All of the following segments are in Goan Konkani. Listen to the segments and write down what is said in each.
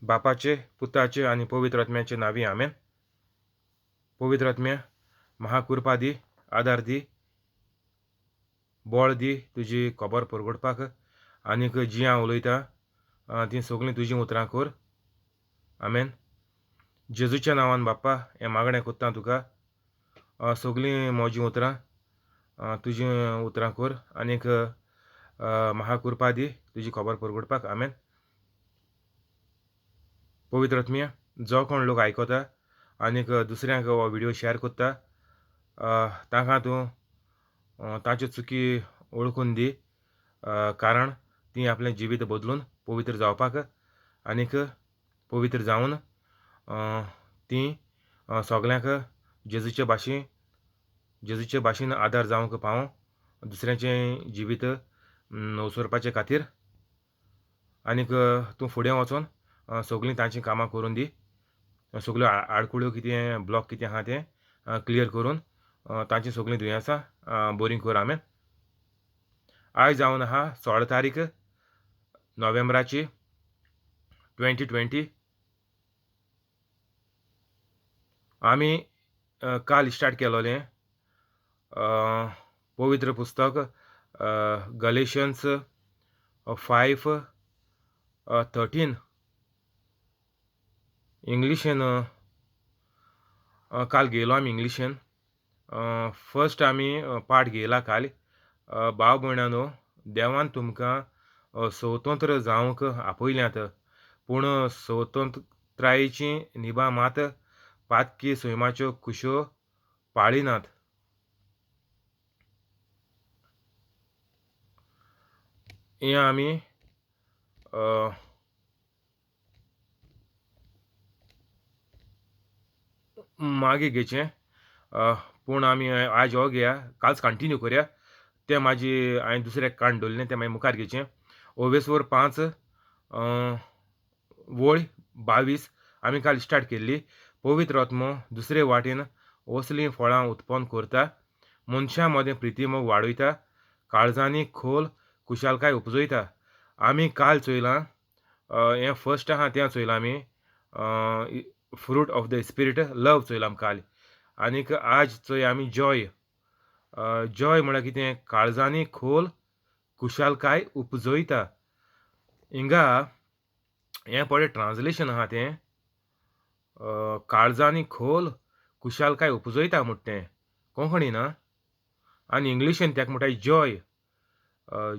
बापाचे, पुताचे आनी पवित्र आत्म्याचे नांवी आमेन. पवित्र आत्म्या, म्हाका कृपा दी, आदार दी, बळ दी तुजी खबर परगटपाक आनीक जी हांव उलयतां तीं सगळीं तुजीं उतरां कर. आमेन. जेजूच्या नांवान बाप्पा हें मागणें कोत्ता तुका, सगळीं म्हजीं उतरां तुजीं उतरां कर आनीक म्हाका कृपा दी तुजी खबर परगटपाक. आमेन. पवित्र आत्म्या, जो कोण लोक आयकता आनीक दुसऱ्यांक हो व्हिडियो शेअर करता तांकां तूं तांच्यो चुकी वळखून दी, कारण ती आपलें जिवीत बदलून पवित्र जावपाक आनीक पवित्र जावन ती सगल्यांक जेजूचे भाशेन जेजूचे भाशेन आदार जावंक पावो दुसऱ्यांचें जिवीत उसरपाचे खातीर. आनीक तूं फुडें वचोन सगळीं तांचीं कामां करून दी, सगल्यो आडकुळ्यो कितें ब्लॉक कितें आहा तें क्लियर करून तांचीं सगळीं दुयेंसां बरीं कर. आमेन. आयज जावन आहा 16 तारीख नोव्हेंबराची 2020. आमी काल स्टार्ट केलोलें पवित्र पुस्तक गलेशन्स 5:13 इंग्लिशेन काल घेयलो आमी इंग्लिशेन. फर्स्ट आमी पाठ घेयला काल. भाव भयणानो, देवान तुमकां स्वतंत्र जावंक आपयल्यात, पूण स्वतंत्रायेचीं निभां मात पातकी सैमाच्यो खुश्यो पाळिनात. हें आमी मागीर घेवचें, पूण आमी आयज हो घेया, कालच कंटिन्यू करया. तें म्हाजी हांवें दुसरें काण दवरलें तें मागीर मुखार घेवचें. ओवेसवर 5 वळ 22 आमी काल स्टार्ट केल्ली. पवित्र आत्मो दुसरे वाटेन असलीं फळां उत्पन्न करता, मनशां मदें प्रितीमोग वाडयता, काळजांनी खोल खुशालकाय उपजयता. आमी काल चोयलां, हें फर्स्ट आहा तें चोयलां आमी, fruit of the spirit love चोयलां काल. आनीक आज चोय आमी जॉय. जॉय म्हळ्यार कितें? काळजांनी खोल खुशालकाय उपजयता. हिंगा हें पळय ट्रान्सलेशन आहा तें, काळजांनी खोल खुशालकाय उपजयता म्हणटा तें कोंकणी ना. आनी इंग्लिशेन तेका म्हणटाय जॉय.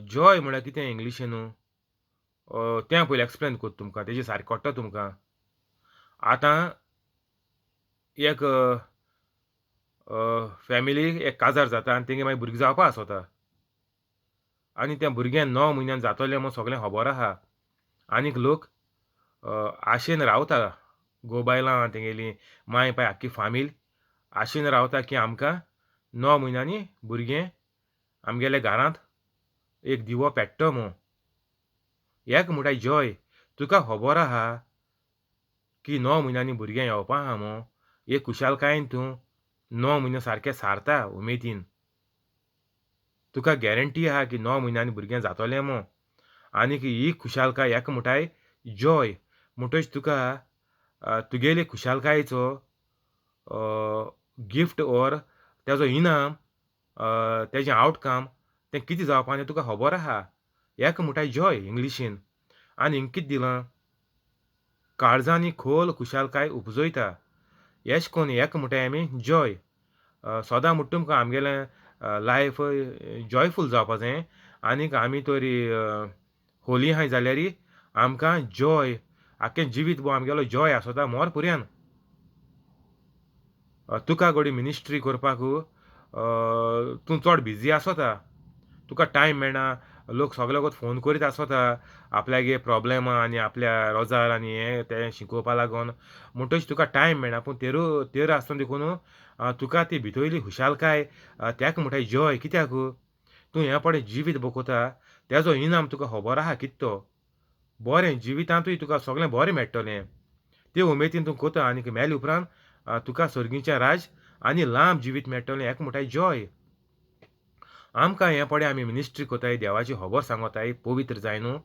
जॉय म्हळ्यार कितें इंग्लिशेन तें पयलीं एक्सप्लेन करता तुमकां, तेजें सारकें कळटा तुमकां. आतां एक फॅमिली एक काजार जाता आनी तेंगे मागीर भुरगीं जावपा आसता आनी त्या भुरग्यां 9 म्हयन्यान जातलें म्हूण सगळें खबर आहा. आनीक लोक आशेन रावता, घोव बायलां तेंगेली माय पाय आख्खी फामील आशेन रावता की आमकां 9 म्हयन्यांनी भुरगें आमगेल्या घरांत एक दिवो पेट्टो म्हूण. एक म्हणटा जॉय, तुका खबर आहा की 9 म्हयन्यांनी भुरगें येवपा आहा म्हूण, एक खुशालकायेन तूं 9 म्हयने सारकें सारता उमेदीन, तुका गॅरंटी आहा की 9 म्हयन्यांनी भुरगें जातलें म्हूण. आनीक ही खुशालकाय हेका म्हणटाय जॉय. म्हणटच तुका तुगेली खुशालकायेचो गिफ्ट ओर तेजो इनाम, तेजें आवटकम तें कितें जावपा तें तुका खबर आहा. हेका म्हणटाय जॉय इंग्लिशीन. आनी हिंगा कितें दिलां? काळजांनी खोल खुशालकाय उपजयता. एश कोन्न हेका म्हणटाय आमी जॉय. सदां म्हणटा तुमकां आमगेलें लायफ जॉयफूल जावपा जाय. आनीक आमी तरी होली आहाय जाल्यार आमकां जॉय, आख्खें जिवीत भोव आमगेलो जॉय आसता मोर पुर्यान. तुका घोडी मिनिस्ट्री करपाक तूं चड बिजी आसता, तुका टायम मेळना, लोक सगळे फोन करीत आसता आपल्यागे प्रोब्लेमां आनी आपल्या रोजार आनी हें तें शिकोवपा लागून, म्हणटच तुका टायम मेळना. पूण तेरो तेर आसतना देखून तुका ती भितरली खुशालकाय तेका म्हणटाय जॉय. कित्याक तूं हें पळय जिवीत बकता तेजो इनाम तुका खबर आहा कितें तो, बरें जिवितांतूय तुका सगळें बरें मेळटलें. ते उमेदीन तूं कोता आनीक मेले उपरांत तुका सर्गीचें राज आनी लांब जिवीत मेळटलें. हेका म्हणटाय जॉय. आमकां हें पळय आमी मिनिस्ट्री कोताय, देवाची खबर सांगोताय, पवित्र जाय न्हू,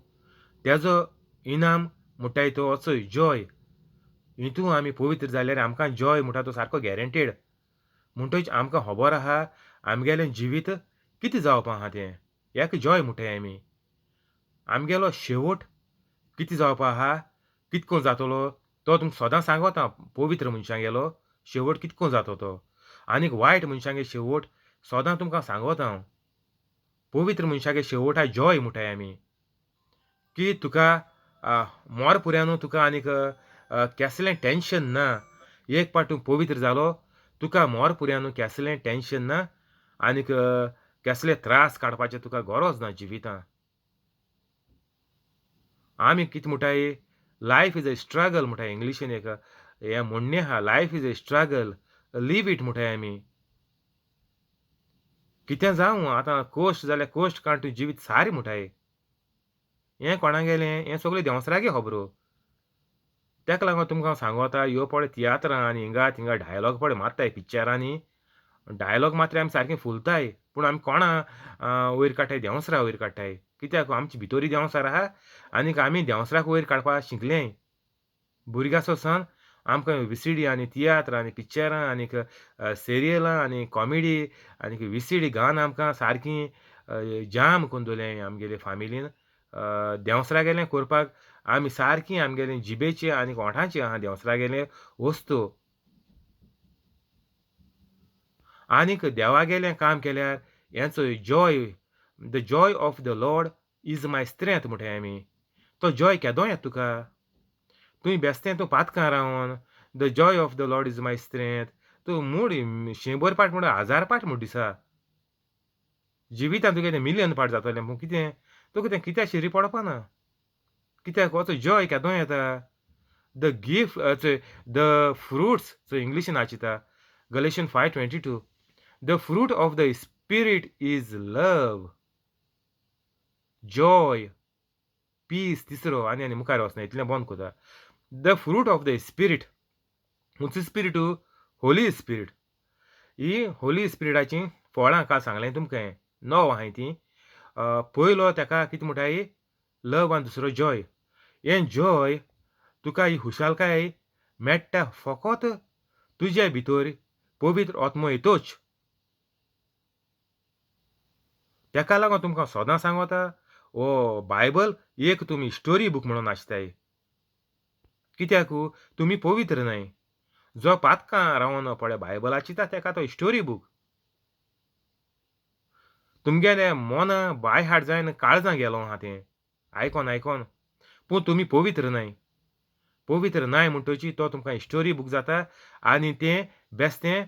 तेजो इनाम म्हुटाय तो असोय जॉय. हितू आमी पवित्र जाल्यार आमकां जॉय म्हुटा तो सारको गॅरंटीड. म्हुणटोच आमकां खबर आहा आमगेलें जिवीत कितें जावपा आहा तें, हेका जॉय म्हुटाय आमी. आमगेलो शेवट कितें जावपा आहा, कितको जातलो तो तुमकां सदां सांगोता. पवित्र मनशांगेलो शेवट कितको जातो तो, आनीक वायट मनशांगे शेवट सदां तुमकां सांगोता हांव. पवित्र मनशागे शेवट हा जॉय म्हुटाय आमी, की तुका मोर पुऱ्यानू तुका आनीक केसलें टेंशन ना. एक पाट तूं पवित्र जालो तुका मोर पुऱ्यानू केसलें टेंशन ना, आनीक केसले त्रास काडपाचें तुका गरज ना जिवितां. आमी कितें म्हुटाय, लायफ is a struggle म्हुटाय इंग्लिशीन एक हें म्हणणें आहा, life is a struggle, live it म्हुटाय आमी. कितें जावं आतां कोश्ट जाल्यार कोश्ट काड तूं जिवीत सारी म्हुटाय. हें कोणागेलें, हें सगळें देंवसरागे खबरो. तेका लागून तुमकां हांव सांगोता, ह्यो पळय तियात्रां आनी हिंगा थिंगा डायलॉग पळय मारताय पिक्चरांनी, डायलॉग मात्र आमी सारकें फुलताय, पूण आमी कोणा वयर काडटाय, देंवसरा वयर काडटाय. कित्याक आमचे भितोरी देंवसार आहा आनीक आमी देंवसराक वयर काडपाक शिकले. भुरग्याचो सान आमकां विसिडी आनी तियात्र आनी पिक्चरां आनीक सिरियलां आनी कॉमेडी आनीक विसिडी गान आमकां सारकी जाम करून दवरलें आमगेले फामिलीन. देंवसरागेलें करपाक आमी सारकी आमगेले जिबेचे आनी ओंठाचे आहा देंवसरागेले वस्तू. आनीक देवागेलें काम केल्यार हेंचो joy, the joy of the lord is my strength म्हुटाय आमी. तो जॉय केदो येता तुका, तुवें बेस्तें तूं पातकां रावन the joy of the lord is my strength तूं मूड 100 पाट म्हूण 1000 पाट म्हूण दिसा जिवितांत तुगेलें तें मिलियन पाट जातलें, पूण कितें तुका तें कित्याक शिरी पडपा ना. कित्याक असो जॉय केदो येता. The gift the fruits चोय इंग्लिशीन आचिता Galatians 5:22, the fruit of the spirit is love, joy, peace. तिसरो आनी आनी मुखार वचना इतलें बंद करता. The fruit of the spirit, खंयचो स्पिरीट, होली स्पिरीट. ही होली स्पिरिटाचीं फळां काल सांगलें तुमकां, 9 आहाय तीं. पयलो तेका कितें म्हुटाय, लव, आनी दुसरो जॉय. हें जॉय तुका ही खुशालकाय मेळटा फकत तुजे भितर पवित्र आत्मो येतोच. तेका लागून तुमकां सदां सांगोता, हो बायबल एक तुमी स्टोरी बूक म्हणून आसताय. कित्याक तुमी पवित्र न्हय. जो पातकां रावन पळय बायबलाची चिंता तेका तो स्टोरी बूक. तुमगेले मना बाय हार्ट जायन काळजां गेलो आहा तें आयकोन आयकोन, पूण तुमी पवित्र न्हय. पवित्र नाय म्हणटची तो तुमकां स्टोरी बूक जाता आनी तें बेस्तें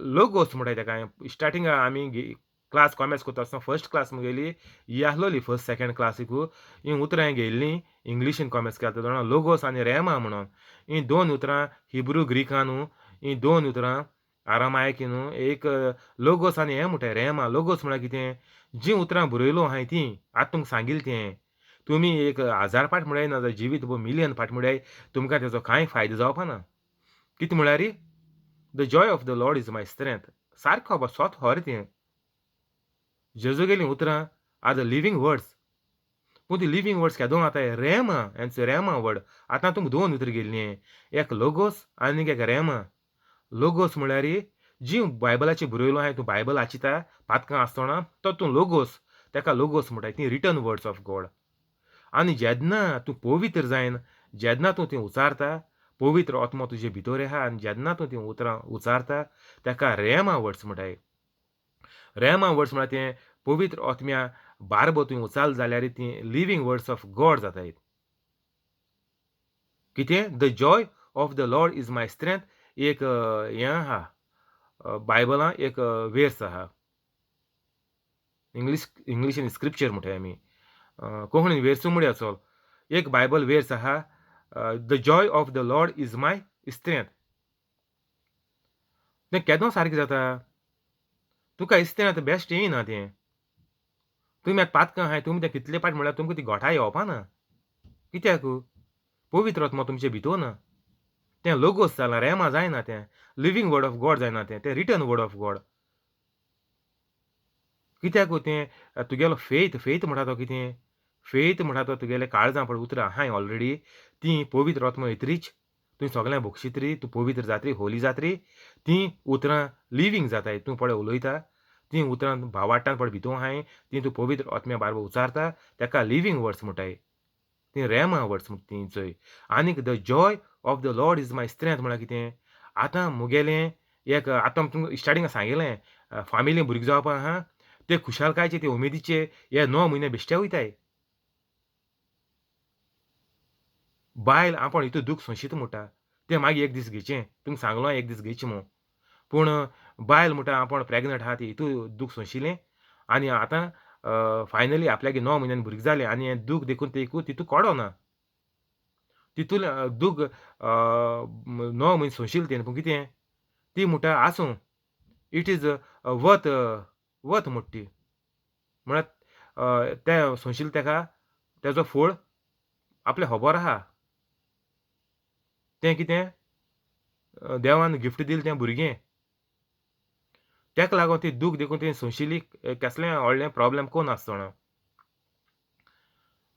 लोगोस म्हणटाय तेका. स्टार्टिंग आमी क्लास कॉमेर्स करता आसतना फर्स्ट क्लास मुगेली ही आसलोली, फर्स्ट सेकेंड क्लासीकू हीं उतरां घेयल्लीं इंग्लिशीन कॉमेर्स केता जाणा, लोगोस आनी रेमा म्हणून हीं दोन उतरां हिब्रू ग्रिकां न्हू, हीं दोन उतरां आरामायक न्हू. एक लोगोस आनी हें म्हणटाय रेमा. लोगोस म्हळ्यार कितें, जीं उतरां बरयलो आहाय तीं आतां तुमकां सांगिल्लें तें तुमी एक 1000 पाट म्हळ्यार ना जाल्यार जिवीत मिलियन पाट म्हळ्यार तुमकां तेजो कांय फायदो जावपा ना. कितें म्हळ्यार the joy of the lord is my strength. सारको बाबा सोत खरें तें. जेजूगेलीं उतरां are the living words. पूण ती लिवींग वर्ड्स केदो आतां रेमा, हेंचो रेमा वर्ड. आतां तुमकां दोन उतरां गेल्लीं, एक लोगोस आनीक एक रेमा. लोगोस म्हळ्यार जी बायबलाची बरयलो आहाय तूं बायबल आचिता पातकां आसतना तो तूं लोगोस, तेका लोगोस म्हणटाय. ती रिटन वर्ड्स ऑफ गॉड. आनी जेन्ना तूं पवित्र जायन, जेन्ना तूं तीं उचारता, पवित्र आत्मो तुजे भितर आहा आनी जेन्ना तूं तीं उतरां उचारता तेका रेमा वर्ड्स म्हणटाय. रेमा वर्ड्स म्हळ्यार तें पवित्र आत्म्या बारबो तुवें उचारलें जाल्यार तीं लिवींग वर्ड्स ऑफ गॉड जाताय. कितें, the joy of the lord is my strength एक हें आहा बायबलां एक वेर्स आहा. इंग्लिशीन स्क्रिप्चर म्हणटाय आमी, कोंकणीन वेर्सू म्हणया चल. एक बायबल वेर्स आहा, the joy of the lord is my strength. तें केदो सारकें जाता, तुका स्ट्रेंथ बेश्ट येयना तें. तुमी आतां पातकां आहाय, तुमी तें कितले पाट म्हळ्यार तुमकां ती गोठाय येवपा ना. कित्याक, पवित्र आत्मो तुमचे भितर ना. तें लोगोस जालां, रेमा जायना तें, लिवींग वर्ड ऑफ गॉड जायना तें, तें रिटन वर्ड ऑफ गॉड. कित्याक तें तुगेलो फेथ, फेथ म्हणटा तो कितें, फेथ म्हणटा तो तुगेले काळजां पळय उतरां आहाय ऑलरेडी तीं पवित्र आत्मो येतरीच तुवें सगळें बक्षितरी, तूं पवित्र जातरी, होली जातरी, तीं उतरां लिवींग जाताय. तूं पळय उलयता तीं उतरां भावाट्टान पळय भितू आहाय तीं तूं पवित्र आत्म्या बारबर उचारता, ताका लिवींग वर्ड्स म्हणटाय, तीं रेमा वर्ड्स म्हणटा तीं चोय. आनीक the joy of the Lord is my strength म्हळ्यार कितें, आतां मुगेलें एक आतां तुमकां स्टार्टिंगाक सांगिल्लें फामिली भुरगीं जावपा आहा ते खुशालकायचे ते उमेदीचे हे 9 म्हयने बेश्टे वयताय. बायल आपूण हितू दूख सोंशीत म्हणटा तें मागीर एक दीस घेवचें, तुमकां सांगलो एक दीस घेवचें म्हूण, पूण बायल म्हणटा आपूण प्रेगनंट आहा ती हितू दूख सोंशिल्लें आनी आतां फायनली आपल्यागे 9 म्हयन्यान भुरगीं जालें आनी हें दूख देखून तेकू तितू कोडो ना, तितून दूख 9 म्हयने सोंशिल्लें तेणें, पूण कितें ती म्हणटा आसूं, it is worth worth म्हणटा ती, म्हळ्यार तें सोंशिल्लें तेका तेजो फोळ आपलें खबर आहा, तें कितें देवान गिफ्ट दिलें तें भुरगें, तेका लागून ती दूख देखून ती सोंशिल्ली, कसलें व्हडलें प्रोब्लेम कोण आसतना.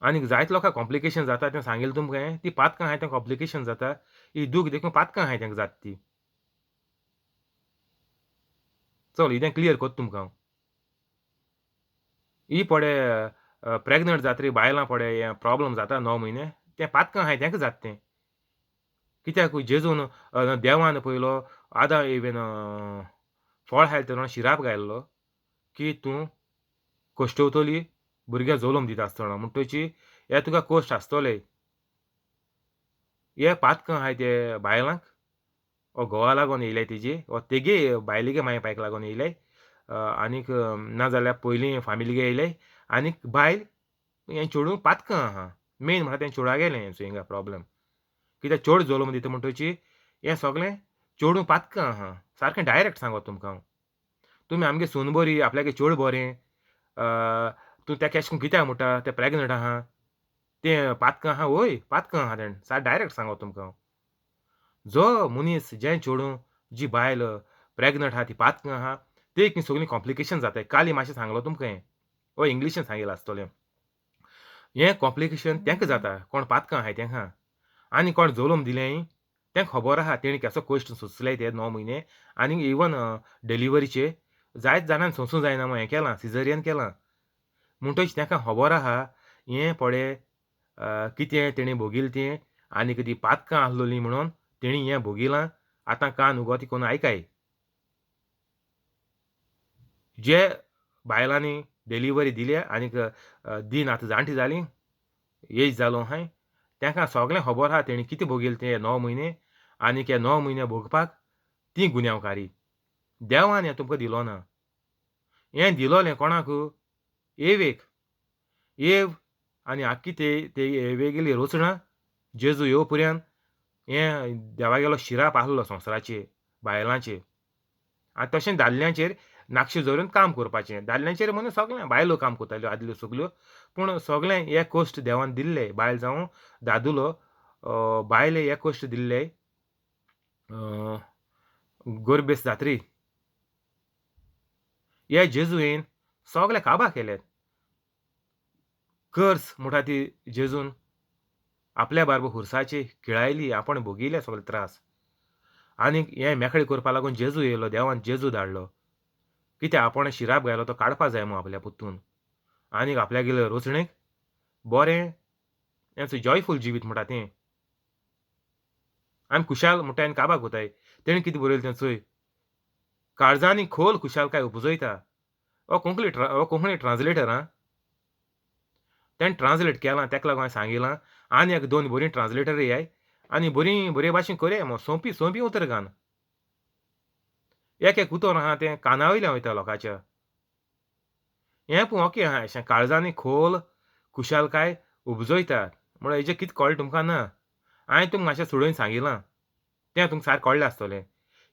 आनीक जायते लोकांक कॉम्प्लिकेशन जाता तें सांगिल्लें तुमकां हांवें, ती पातकां आहाय तें कॉम्प्लिकेशन जाता, ही दूख देखून पातकां आहाय तेंका जाता ती. चल इदें क्लियर कोत्ता तुमकां हांव. ही पडे प्रेगनंट जातरी बायलां पडे हें प्रोब्लम जाता 9 म्हयने, तें पातकां आहाय तेंका जाता तें, कित्याक जेजून देवान पयलो आदां इवन फळ खायलें तेन्ना शिराप घायल्लो की तूं कश्टवतली भुरग्यां जल्म दिता आसतना, म्हणटची हे तुका कश्ट आसतले. हे पातकां आहाय ते बायलांक वो घोवा लागून येयले तेजे, वो तेगे बायलेगे माय पायक लागून येयले, आनीक नाजाल्यार पयलीं फामिलीगे येयले, आनीक बायल हें चेडूं पातकां आहा मेन म्हणल्यार तें चेडवा गेलें हिंगा प्रोब्लम, कित्याक चेड जल्म दिता म्हणटची हें सगळें चेडूं पातकां आहा. सारकें डायरेक्ट सांगत तुमकां हांव, तुमी आमगे सून बरी आपल्यागे चेड बरें, तूं तेका एशें करून कित्याक म्हणटा तें प्रेगनंट आहा तें पातकां आहा, वय पातकां आहा तेणें, सारकें डायरेक्ट सांगत तुमकां हांव. जो मनीस जें चेडूं जी बायल प्रेगनंट आहा ती पातकां आहा, ते की सगळीं कॉम्प्लिकेशन जाताय. काली मातशें सांगलो तुमकां हें, वो इंग्लिशीन सांगिल्लें आसतलें, हें कॉम्प्लिकेशन तेंका जाता कोण पातकां आहाय तेंका, आनी कोण जल्म दिलें तें खबर आहा तेणी केसो कश्ट सोंसले ते 9 म्हयने, आनी इवन डिलिव्हरीचे जायत जाणांक सोंसूं जायना म्हूण हें केलां, सिजरियन केलां, म्हणटच तेंका खबर आहा हें पळय कितें तेणी भोगिलें तें, आनी ती पातकां आसलोलीं म्हणून तेणी हें भोगिलां. आतां कान उगोती कोण आयकाय, जे बायलांनी डिलिव्हरी दिल्या आनीक दिन आतां जाणटी जाली, एज जालो आहाय, तेंका सगळें खबर आहा तेणी कितें भोगिलें तें 9 म्हयने, आनीक हे 9 म्हयने भोगपाक ती गुन्यांवकारी. देवान हें तुमकां दिलो ना, हें दिलोलें कोणाक, एवेक, एव आनी आख्खी ते एवेगेली रचणां जेजू येव पर्यंत हें देवागेलो शिराप आहलो संवसाराचेर बायलांचेर, आनी तशें दादल्यांचेर नाक्षी धरून काम करपाचें, दादल्यांचेर म्हणून सगळें बायलो काम करताल्यो आदल्यो सगल्यो, पूण सगळें हे कश्ट देवान दिल्ले, बायल जावं दादुलो बायले हे कश्ट दिल्ले गोरबेस जात्री. हे जेजून सगळे काबा केले, कर्स म्हणटा ती जेजून आपल्या बारबर खुर्साची खिळायली, आपण भोगिले सगळे त्रास, आनीक हें मेकळें करपा लागून जेजू येयलो, देवान जेजू धाडलो, कित्याक आपण शिराप घायलो तो काडपा जाय म्हूण आपल्या पुतून, आनीक आपल्यागेले रचणेक बरें हें जॉयफूल जिवीत म्हणटा तें, आमी खुशाल म्हणटा आनी काबाक वताय, तेणें कितें बरयलें तें चोय, काळजांनी खोल खुशालकाय उपजयता. हो कोंकणी हो कोंकणी ट्रान्सलेटर आं, तेणें ट्रान्सलेट केलां, तेका लागून हांवें सांगिलां, आनी एक 2 बरीं ट्रान्सलेटर येयाय आनी बरीं बरे भाशेन करया मो, सोंपी सोंपी उतरां घालून, एक एक उतर आहा तें काना वयल्यान वयता लोकांच्या, हें पूण ओके आहा अशें काळजांनी खोल खुशालकाय उपजयता म्हळ्यार हेजें कितें कळ्ळें तुमकां ना, हांवें तुमकां मातशें सोडून सांगिलां तें तुमकां सारकें कळ्ळें आसतलें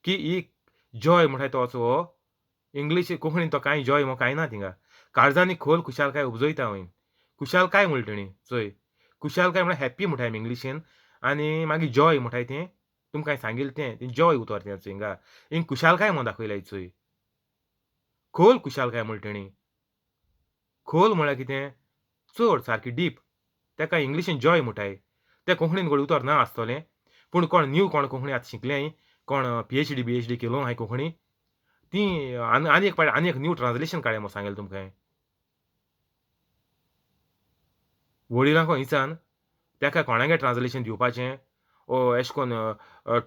की ही जॉय म्हणटा तो हो इंग्लीश कोंकणीन तो कांय जॉय म्हूण कांय ना थिंगा, काळजांनी खोल खुशालकाय उपजयता वय, खुशालकाय म्हणटा तेणी चोय, खुशालकाय म्हळ्यार हॅप्पी म्हणटा आमी इंग्लिशीन, आनी मागीर जॉय म्हणटाय तें तुमकां हांवें सांगिल्लें तें, तें जॉय उतर तें चोय हिंगा, हिंगा खुशालकाय म्हूण दाखयल्या चोय, खोल खुशालकाय म्हणटा तेणी, खोल म्हळ्यार कितें, चड सारकी डीप. तेका इंग्लिशीन जॉय म्हणटाय. तें कोंकणीन घडये उतर ना आसतलें, पूण कोण न्यू कोण कोंकणी आतां शिकल्याय, कोण PhD BHD केलो आहाय कोंकणी, ती आनी एक पाट आनी एक न्यू ट्रान्सलेशन काडलें म्हूण सांगलें तुमकां हांवें. वडिलांक विचान तेका कोणागे ट्रान्सलेशन दिवपाचें, ओ एशें कोन्न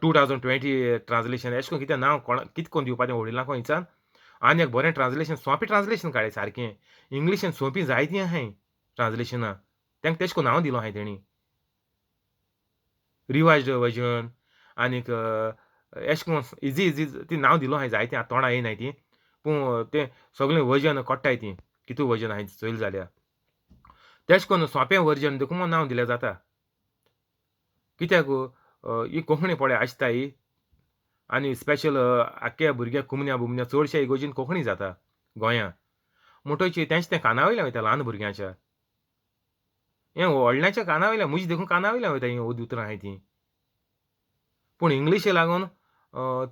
2020 ट्रान्सलेशन एशें कोन्न कितें नांव कोण कितें कोन्न दिवपाचें वडिलांक विचान आनी एक बरें ट्रान्सलेशन सोंपें ट्रान्सलेशन काडलें सारकें. इंग्लिशीन सोंपी जायतीं आहाय ट्रान्सलेशनां, तेंका तेशें कोन्न नांव दिलो आहाय तेणी, रिवायज्ड वर्जन आनीक एशें कोन्न इजी इजी ती नांव दिलो आहाय जायतीं, आतां तोंडा येयनाय ती, पूण तें सगळें वर्जन कोट्टाय ती कितू वर्जन आहाय चोयलें जाल्यार. तेशें कोन्न सोंपें वर्जन देखून म्हूण नांव दिल्यार जाता. कित्याक ही कोंकणी पळय आसताय आनी स्पेशल आख्खे भुरग्यांक कुमन्या बुमन्या चडशे इगोर्जीन कोंकणी जाता गोंया, म्हणटकीच तेंच तें काना वयल्यान वयता ल्हान भुरग्यांच्या, हें व्हडल्यांच्या काना वयल्यान, म्हजे देखून काना वयल्यान वयता हीं उतरां आहाय तीं. पूण इंग्लिशी लागून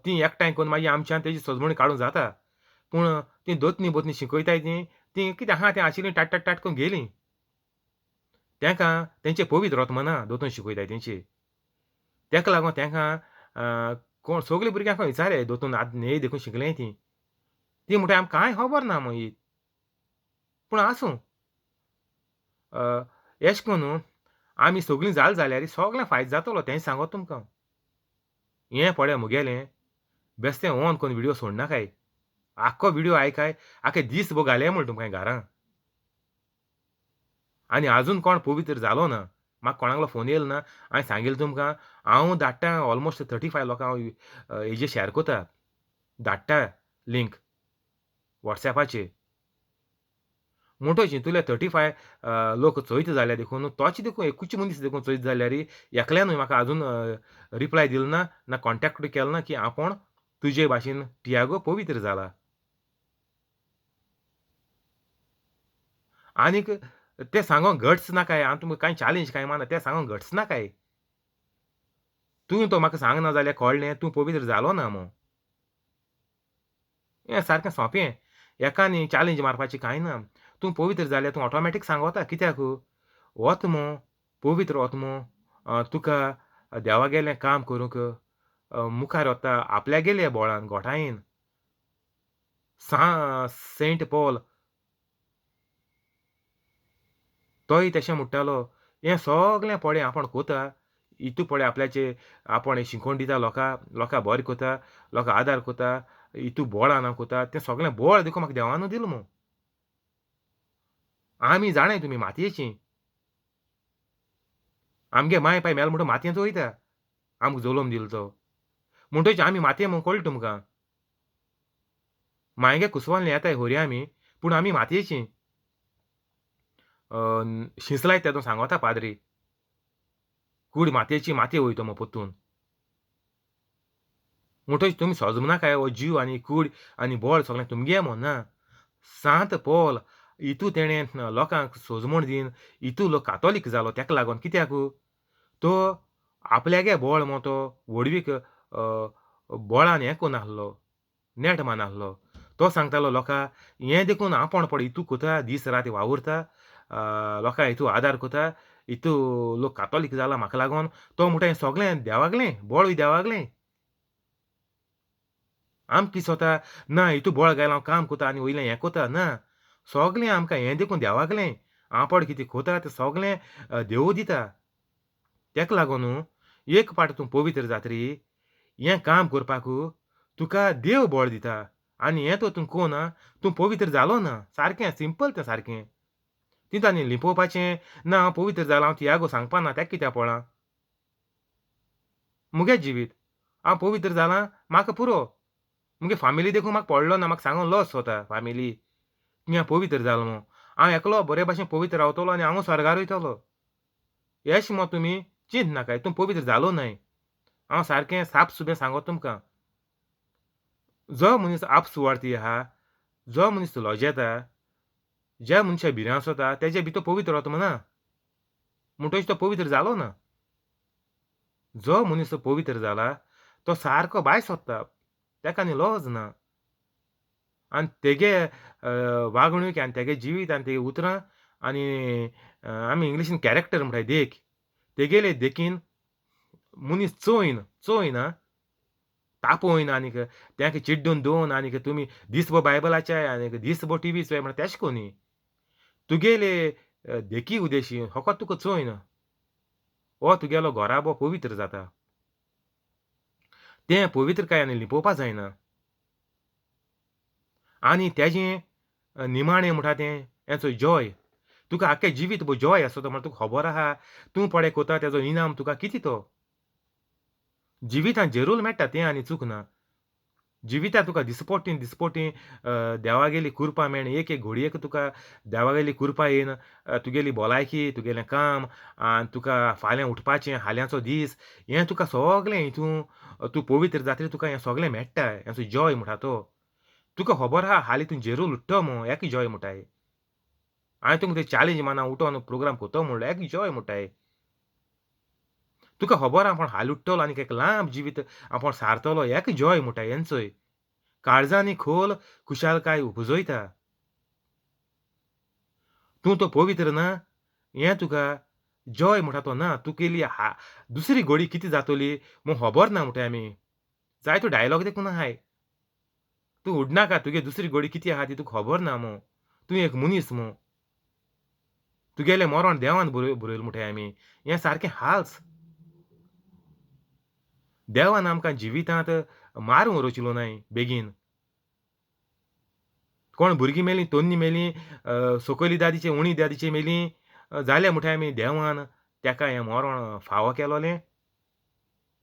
तीं एकठांय करून मागीर आमच्यान तेजी सजमणी काडूंक जाता. पूण तीं दोतनी बोतनी शिकयताय तीं तीं कितें आहा तें आशिल्लीं टाट टाट टाट करून गेलीं. तेंकां तेंचे पवित्र आत्मा ना दोतोन शिकयताय तेंची, तेका लागून तेंकां कोण सगळीं भुरग्यांक विचारे दोतोन आतां न्हय देखून शिकलें तीं, तीं म्हणटा आमकां कांय खबर ना मागीर. पूण आसूं, एशें कोन्न आमी सगळीं जालें जाल्यार सगळें फायदो जातलो तें सांगत तुमकां. हें पळय मुगेलें बेस्तें ऑन करून व्हिडियो सोडनाकाय, आख्खो व्हिडियो आयकाय, आख्खे दीस भर घालया म्हण तुमकां घरां. आनी आजून कोण पवित्र जालो ना, म्हाका कोणागलो फोन येयलो ना, हांवें सांगिल्लें तुमकां हांव धाडटा ऑलमोस्ट 35 लोकांक हांव हेजे शेअर करता, धाडटा लिंक वॉट्सॅपाचेर. म्हणटच हितूंतले 35 लोक चोयता जाल्यार देखून तोच देखून एकूच मनीस देखून चोयता जाल्यार एकल्यानूय म्हाका आजून रिप्लाय दिलो ना, ना कॉन्टेक्ट केलो ना की आपूण तुजे भाशेन टियागो पवित्र जाला. आनीक तें सांगोंक गट्स नाकाय, हांव तुमकां कांय चॅलेंज कांय मानना, तें सांगोंक गट्स नाकाय. तूं तो म्हाका सांगना जाल्यार कळ्ळें तूं पवित्र जालो ना मो. हें सारकें सोंपें, एकानी चॅलेंज मारपाची कांय ना. तूं पवित्र जाल्यार तूं ऑटोमॅटीक सांगोता, कित्याक आत्मो पवित्र आत्मो तुका देवागेलें काम करूंक मुखार वता आपल्यागेले बोळान गोठायेन. सेंट पॉल तोय तशें म्हणटालो, हें सगळें पळय आपूण कोता, इतू पळय आपल्याचे आपूण शिकोवन दिता लोकां, लोकां बरें कोता, लोकां आदार कोता, इतू बोळान हांव कोता, तें सगळें बोळ देखून म्हाका देवानू दिलां मू. आमी जाणाय तुमी मातयेची, आमगे माय पाय मेल म्हणटा मातयेंत वयता आमकां जल्म दिलो तो, म्हणटच आमी मातये म्हूण कळटा तुमकां. मायगे कुसवान येताय होरी आमी, पूण आमी मातयेची. शिंसलाय तेदो सांगोता पाद्री, कूड मातयेची मातये वयतो मग पोत्तून. म्हणटच तुमी सजमनाकाय हो जीव आनी कूड आनी बोळ सगळें तुमगे म्हूण ना. सांत पॉल इतू तेणें लोकांक सोजमण दिवन इतू लोक कातोलीक जालो तेका लागून, कित्याक तो आपल्यागे बोळ म्हूण तो व्हडवीक बोळान हें करून आसलो, नेट मान आसलो. तो सांगतालो लोकां हें देखून आपूण पळय इतू कोता दीस रात वावुरता, लोकां हितू आदार कोता, इतू लोक कातोलीक जाला म्हाका लागून. तो म्हणटा हें सगळें देवागलें, बोळूय देवागलें. आमकां कितें सोता ना हितू बोळ घायल हांव काम कोता आनी वयलें हें कोता ना, सगळें आमकां हें देखून देवागलें. आपोड कितें कोता तें सगळें देव दिता. तेका लागून एक पाट तूं पवित्र जातरी हें काम करपाक तुका देव बळ दिता. आनी हें तर तूं कोना तूं पवित्र जालो ना, सारकें सिंपल तें सारकें. तितून आनी लिपोवपाचें ना, हांव पवित्र जालां हांव तियागो सांगपा ना, तेका कित्याक पळा मुगे जिवीत हांव पवित्र जालां म्हाका पुरो, मुगे फामिली देखून म्हाका पडलो ना, म्हाका सांगून लॉस जाता फामिली की हांव पवित्र जालो म्हूण. हांव एकलो बरे भाशेन पवित्र रावतलो आनी हांव स्वर्गार वयतलो. येश मो तुमी चिंत नाकाय, तूं पवित्र जालो न्हय. हांव सारकें साप सुबें सांगत तुमकां, जो मनीस आपसुवार्थी आहा, जो मनीस लजेता, ज्या मनशा भिरांत वता तेजे भितर पवित्र आत्मो ना, म्हणटच तो पवित्र जालो ना. जो मनीस पवित्र जाला तो सारको भायर सोदता, तेका आनी लज ना. आनी तेगे वागणूक आनी तेगे जिवीत आनी तेगे उतरां आनी आमी इंग्लिशीन कॅरेक्टर म्हणटाय देख, तेगेले देखीन मनीस चोयन चोयन आं तापोयन आनीक तेंका चिड्डून दोन आनीक तुमी दीसभर बायबलाचे आनीक दीसभर टिवी चोय म्हणटा तेश कोन्ही. तुगेले देखी उदेशी फकत तुका चोयन हो तुगेलो घराबो पवित्र जाता. तें पवित्रकाय आनी लिपोवपा जायना. आनी तेजें निमाणें म्हणटा तें हेचो जॉय, तुका आख्खें जिवीत जॉय आसता म्हणल्यार तुका खबर आहा तूं पळय कोता तेजो इनाम तुका कितें तो. जिवितांत जेरूल मेळटा तें आनी चूक ना. जिवितांत तुका दिसपोटी दिसपोटी देवागेली कुरपा मेळ्ळी, एक एक घडयेक तुका देवागेली कुरपा येवन तुगेली भलायकी, तुगेलें काम आनी तुका फाल्यां उठपाचें, हाल्यांचो दीस, हें तुका सगलें हितून तूं पवित्र जातरी तुका हें सगलें मेळटा. हेचो जॉय म्हणटा तो. तुका खबर आहा हालीं तूं जेरूल उठ्ठो मू, एक जॉय म्हणटाय. हांवें तुमकां ते चॅलेंज माना उठोन प्रोग्राम कोतो म्हणलो, एक जॉय म्हणटाय. तुका खबर आहा आपूण हालीं उठ्ठलो आनी एक लांब जिवीत आपूण सारतलो, एक जॉय म्हणटाय. हेंचोय काळजांनी खोल खुशालकाय उपजयता. तूं तो पवित्र ना हें तुका जॉय म्हणटा तो ना. तुगेली दुसरी घोडी कितें जातली म्हूण खबर ना म्हणटाय आमी. जायतो डायलॉग देखून आहाय. तूं उडनाका तुगे दुसरी घोडी कितें आहा ती तुका खबर ना मू. तूं एक मनीस मू. तुगेलें मरण देवान बरयलें म्हणटाय आमी. हें सारकें हाल्स. देवान आमकां जिवितांत मारूंक रचलो नाय बेगीन. कोण भुरगीं मेलीं, तन्नी मेलीं, सकयली दादीचे उणी दादीचे मेलीं जालें म्हणटाय आमी देवान तेका हें मरण फावो केलोलें.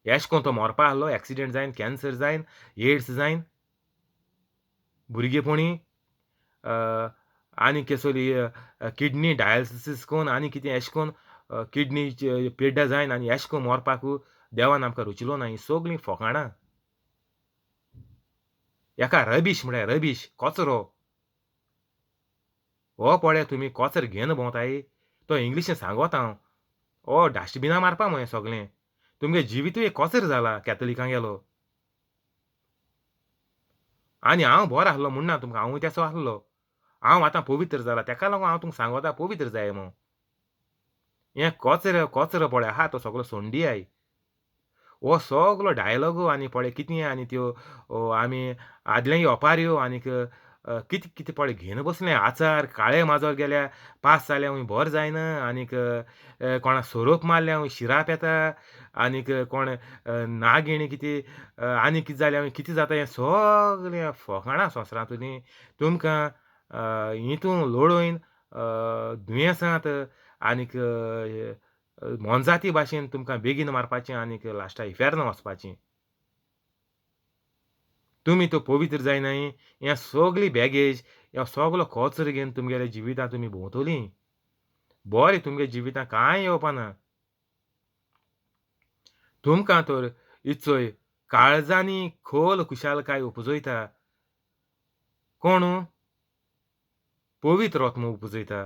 एश कोन तो मरपा आहलो, एक्सिडेंट जायन, कॅन्सर जायन, एड्स जायन, भुरगेपणी आनी केसोली किडनी डायलिसीस कोन आनी कितें एश कोन किडनी पेड्ड्या जायन आनी एश कोन मरपाक देवान आमकां रुचलो ना. हीं सगळीं फोकाणां. एका रबीश म्हळ्यार रबीश, कचरो. हो पळय तुमी कचरो घेवन भोंवताय तो इंग्लिशीन सांगोत हांव, हो डस्टबिना मारपा मू हें सगळें. तुमगे जिवितूय एक कचरो जाला कॅथलिकां गेलो. आनी हांव बरो आसलो म्हूण ना तुमकां, हांवूय तेसो आसलो. हांव आतां पवित्र जाला तेका लागून हांव तुमकां सांगोता पवित्र जाय म्हूण. हें कचरो कचरो पळय आहा तो सगळो सोंडी I. हो सगलो डायलॉगो आनी पळय कितें आनी त्यो आमी आदले ओपाऱ्यो आनीक कितें कितें पळय घेवन बसलें. आचार काळे माजर गेल्या पास जाल्या हूंय बर जायना आनीक कोणा सोरोप मारल्या हूंय शिराप येता आनीक कोण नागिणी कितें आनी कितें जाल्या हूंय कितें जाता, हें सगलें फोकाणां संवसारांतलीं. तुमकां हितून लोळयन दुयेंसांत आनीक मोनजाती भाशेन तुमकां बेगीन मारपाचें आनीक लास्टाक इफेर्न वचपाचें. तुमी तो पवित्र जायनाय हें सगली बॅगेज ह्यो सगलो कचरो घेवन तुमगेल्या जिवितांत तुमी भोंवतलीं. बरें तुमगे जिवितांत कांय येवपाना. तुमकां तर इचोय काळजांनी खोल खुशालकाय उपजयता. कोण? पवित्र आत्मो उपजयता.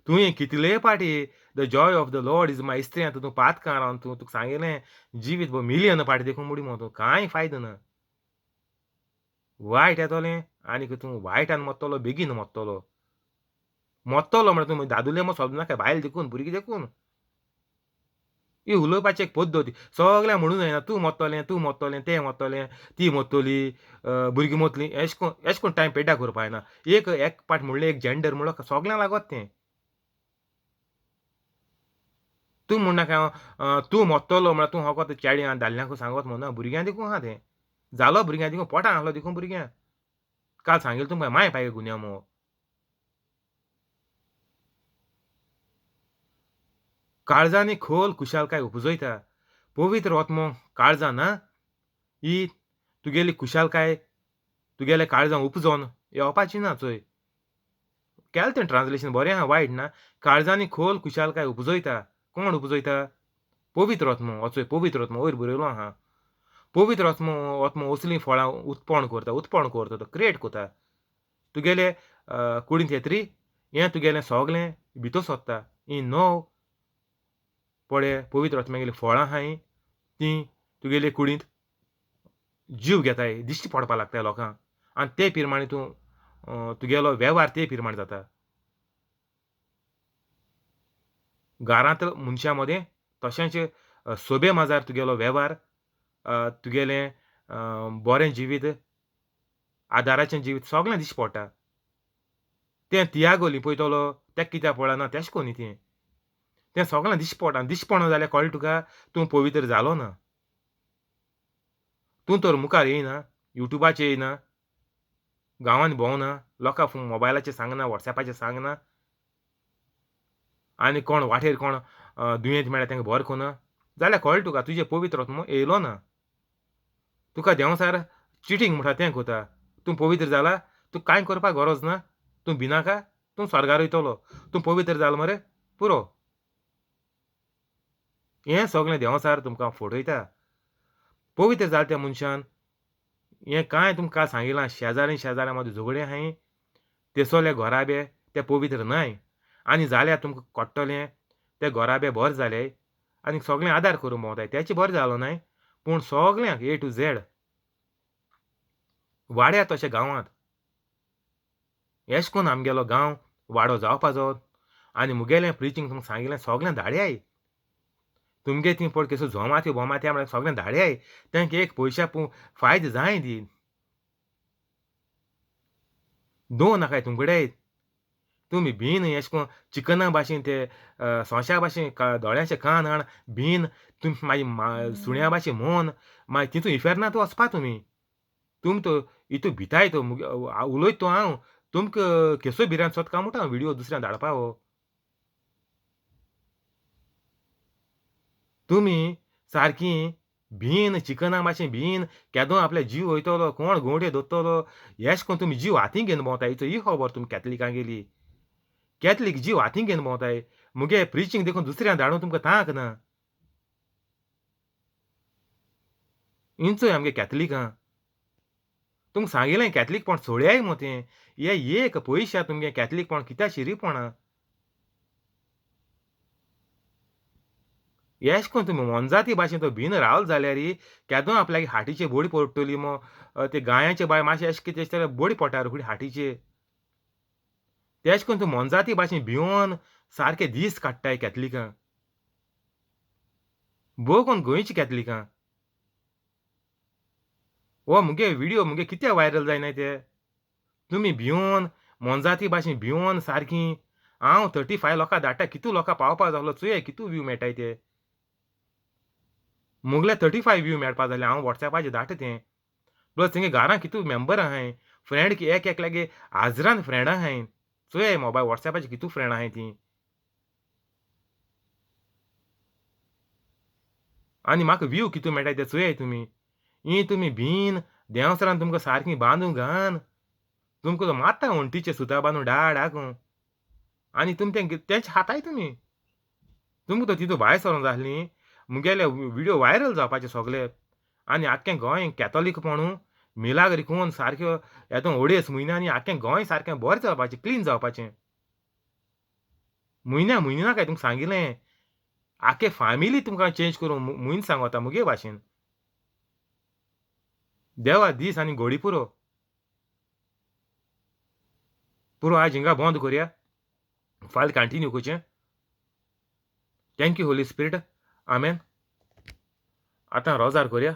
तुवें कितले पाटी the joy of the Lord is my strength तूं पातकां रावन तूं तुका सांगिल्लें जिवीत मिलियन पाटी देखून मुडी मो तूं कांय फायदो ना. वायट येतलें आनीक तूं वायटान मरतलो, बेगीन मरतलो. मरतलो म्हळ्यार तूं दादुले मो सोदूं नाका, बायल देखून भुरगीं देखून. ही उलोवपाची एक पद्दत सगळ्यांक म्हणून जायना तूं मरतलें, तूं मरतलें, तें मरतलें, ती मरतली, भुरगीं मरतलीं, एश कोन एश कोन टायम पेड्ड्यार करपा जायना. एक एक पाट म्हणलें एक जेंडर म्हणलो सगळ्यांक लागत तें. तूं म्हणनाका तूं मरतलो म्हळ्यार तूं फकत चेड्यां दादल्यांकूच सांगत म्हणना, भुरग्यां देखून आहा तें. जालो भुरग्यां देखून पोटां आहलो देखून भुरग्यां. काल सांगिल्लें तुमकां माय पाय गुन्यांव मगो. काळजांनी खोल खुशालकाय उपजयता. पवित्र आत्मो काळजां ना ही तुगेली खुशालकाय तुगेल्या काळजां उपजोन येवपाची ना. चोय केलें तें ट्रान्सलेशन बरें आहा, वायट ना. काळजांनी खोल खुशालकाय उपजयता. कोण उपजयता? पवित्र आत्मो. वचोय पवित्र आत्मो वयर बरयलो आहा. पवित्र आत्मो आत्मो असलीं फळां उत्पन्न करता, उत्पन्न करता तो क्रिएट करता. तुगेले कुडींत येतरी हें तुगेलें सगलें भितर सोदता. ही नव पळय पवित्र आत्म्यागेलीं फळां आहाय तीं तुगेले कुडींत जीव घेताय, दिश्टी पडपाक लागता लोकांक. आनी ते प्रमाणे तूं तुगेलो वेव्हार ते प्रमाणे जाता. घरांत मनशां मदें तशेंच सोबे माजार तुगेलो वेव्हार, तुगेलें बरें जिवीत, आदाराचें जिवीत सगळें दिश्टी पडटा. तें तियागो लिपयतलो तेका कित्याक पळना तेश कोन्न न्ही तें, तें सगळें दिश्टी पडटा. दिश्टी पडना जाल्यार कळटा तुका तूं पवित्र जालो ना. तूं तर मुखार येयना, युट्यूबाचेर येयना, गांवांत भोंवना, लोकांक मोबायलाचेर सांगना, वॉट्सॅपाचेर सांगना, आनी कोण वाटेर कोण दुयेंत मेळ्ळ्यार तांकां बरें करना जाल्यार कळटा तुका तुजें पवित्र आत्मो येयलो ना. तुका देंवचार चिटींग म्हणटा तें करता. तूं पवित्र जाला, तूं कांय करपाक गरज ना, तूं भिनाका, तूं स्वर्गार वयतलो, तूं पवित्र जालो मरे पुरो. हें सगळें देंवचार तुमकां फटयता. पवित्र जाल त्या मनशान हें कांय तुमकां सांगिलां, शेजारी शेजाऱ्यां मदीं झगडें आहाय तेसोले घराबे ते पवित्र न्हय, आनी जाल्यार तुमकां कळटलें ते घराबे बरे जाले आनी सगळें आदार करूंक भोंवताय, तेचे बरें जालो न्हय, पूण सगळ्यांक ए टू झॅड वाड्यार तशें गांवांत एश कोन्न आमगेलो गांव वाडो जावपा जावो. आनी मुगेलें प्रिचींग तुमकां सांगिल्लें सगळें धाडयाय, तुमगे ती पळय केसो जोमात्यो बोमात्यो म्हळ्यार सगळें धाडयाय, तांकां एक पयशा फायदो जाय दी दोन नाकाय तुमकडे. तुमी भीन एश कोन चिकना भाशेन ते सोंश्या भाशेन दोळ्याचे कान हाण भीन तुमी मागीर सुण्या भाशेन मोन मागीर तितून इफेर्नांत वचपा तुमी. तुमी तो इतू भिताय तो उलयत तो हांव तुमकां केसो भिरांत सोद काय म्हणटा व्हिडियो दुसऱ्यान धाडपा हो. तुमी सारकी भीन चिकना भाशेन भीन केदो आपल्या जीव वयतलो, कोण गोंवटे दोत्तलो एश कोन तुमी जीव हातीं घेवन भोंवताय. हिचो ही खबर तुमी कॅथलिकां गेली, कॅथलीक जीव हातीं घेवन भोंवताय. मुगे प्रिचींग देखून दुसऱ्यान धाडून तुमकां तांक ना. इंचोय आमगे कॅथलिकां तुमकां सांगिलें कॅथलीकपण सोडयाय मो तें, हे एक पयशा तुमगे कॅथलीकपण कित्याक शिरीपणां. एश कोन तुमी मोनजाती भाशेन तो भीन रावल जाल्यार केदो आपल्याक हाटीचे बोडी पडटली मो, ते गायांचे बाय मातशें एश कितें जाल्यार बोडी पडटा रोखडी हाटीचे. तेश कोन तूं मोनजाती भाशेन भिवन सारके दीस काडटाय कॅथलिकां, भोव कोन गोंयची कॅथलिकां. हो मुगे व्हिडियो मुगे कित्याक व्हायरल जायना ते, तुमी भिवन मोनजाती भाशेन भिवन सारकी. हांव 35 लोकां धाडटा, कितू लोकां पावपा जालो चोया कितू व्यू मेळटाय ते. मुगले 35 व्यू मेळपा जाले हांव वॉट्सॅपाचेर धाडटा तें. प्लस तेंगे घरां कितू मेंबर आहाय, फ्रेंड एक एकल्यागे हजरान फ्रेंड आहाय, चोया मोबायल वॉट्सॅपाचेर कितू फ्रेंड आहाय ती. आनी म्हाका व्यू कितू मेळटाय ते चोयाय तुमी. ही तुमी भीन देंवचारान तुमकां सारकी बांदून घान तुमकां तो मारता वण्टीचे सुतां बांदून डाड आगूं, आनी तुमी तें तेंच खाताय तुमी. तुमकां तो तितू भायर सरोंक जाय आसली मुगेले व्हिडियो व्हायरल जावपाचे सगळे, आनी आख्खें गोंय कॅथोलीकपणू मिलाग्र कोन सारक्यो येदो अडेच म्हयन्यांनी आख्खें गोंय सारकें बरें जावपाचें, क्लीन जावपाचें. म्हयन्या म्हयन्या काय तुमकां सांगिल्लें, आख्खे फामिली तुमकां चेंज करूं म्हयन सांगता मुगे भाशेन. देवा दीस आनी घोडी पुरो पुरो आयज हिंगा बंद करया, फाल्यां कंटिन्यू करचें. Thank you Holy Spirit, आमेन. आतां रोजार करया.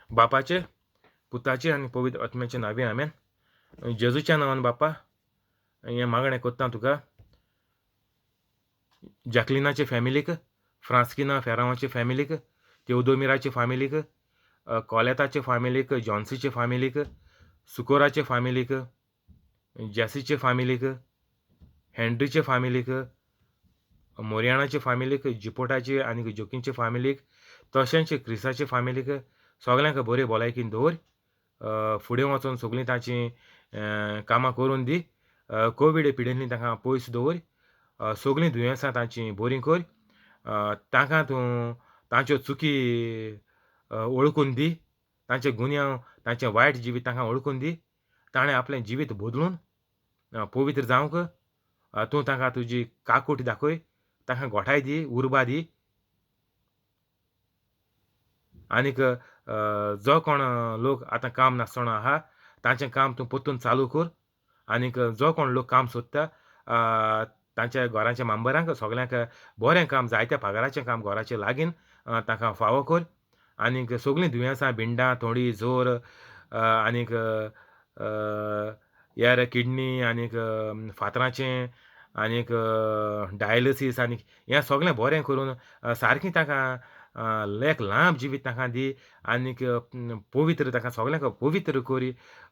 बापाचे पुताचे आनी पवित्र आत्म्याचे नांवे आमेन. जेजूच्या नांवान बापा हें मागणें करता तुका, जॅकलिनाचे फॅमिलीक, फ्रांस्किना फेरांवाचे फॅमिलीक, तेवदोमिराचे फामिलीक, कॉलेताचे फामिलीक, जॉन्सीचे फामिलीक, सुकोराचे फामिलीक, जॅसीचे फामिलीक, हेनरीचे फामिलीक, मोरियाणाचे फामिलीक, जिपोटाचे आनी जोकींचे फामिलीक, तशेंच क्रिसाचे फामिलीक, सगल्यांक बरी भलायकीन दवर. फुडें वचोन सगळीं तांचीं कामां करून दी. कोवीड पिडेंतली तांकां पयस दवर. सगळीं दुयेंसां तांचीं बरीं कर. तांकां तूं तांच्यो चुकी वळखून दी, तांचे गुन्यांव, तांचें वायट जिवीत तांकां वळखून दी. ताणें आपलें जिवीत बदलून पवित्र जावंक तूं तांकां तुजी काकूट दाखय, तांकां गोठाय दी, उर्बा दी. आनीक जो कोण लोक आतां काम नासतना आहा तांचें काम तूं परतून चालू कर. आनीक जो कोण लोक काम सोदता तांच्या घराच्या मेंबरांक सगल्यांक बरें काम, जायत्या पगाराचें काम घराचे लागीन तांकां फावो कर. आनीक सगलीं दुयेंसां, बिंडां, थोंडी, जोर आनीक हेर किडनी आनीक फातराचें आनीक डायलिसीस आनीक हें सगलें बरें करून सारकें तांकां एक लांब जिवीत तांकां दी आनीक पवित्र तांकां सगल्यांक पवित्र कोरी.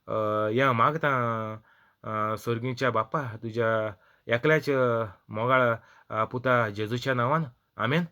हें हांव मागतां सर्गीच्या बाप्पा, तुज्या एकल्याच मोगाळ पुता जेजूच्या नांवान, आमेन.